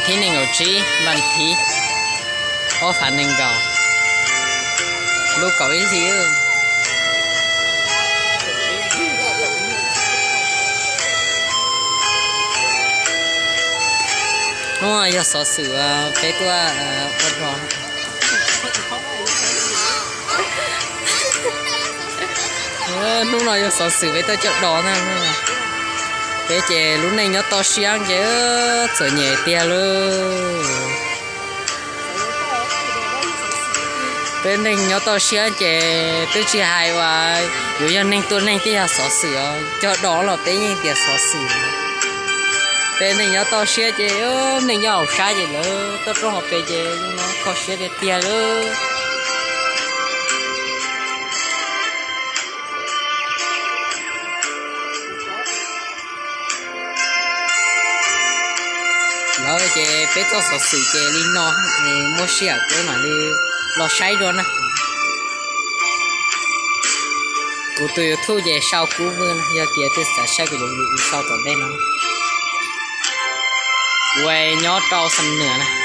Thib nees nkaum tsib, vas thiv ob phav nees nkaum, lub kaum ib hlis. Hnub no yog xov xwm peb tuaj ua rog. Hnub no yog xov xwm peb tuaj coj dos na. Peb ces lub neej nyob toj siab ces txom nyem tiag lauj. Peb neej nyob toj siab ces twb tsis hais uas yuav yog neeg tuaj neeg thiaj yog xov xwm os, coj dos los peb yeej tias xov xwm. Peb neej nyob toj siab ces neej nyob hauv sab ces lawv tuaj rau hauv pes ces kho siab tiag tiag lauj. Lawv ces peb txoj xov xwm ces li no, muaj sij hawm peb mam li los saib dua na. Kuv tus YouTube ces sau Kub Vwj na, yog tias twg xav saib kuv yuav sau tom ntej no. Kuv nyob rau Xam Nuam na.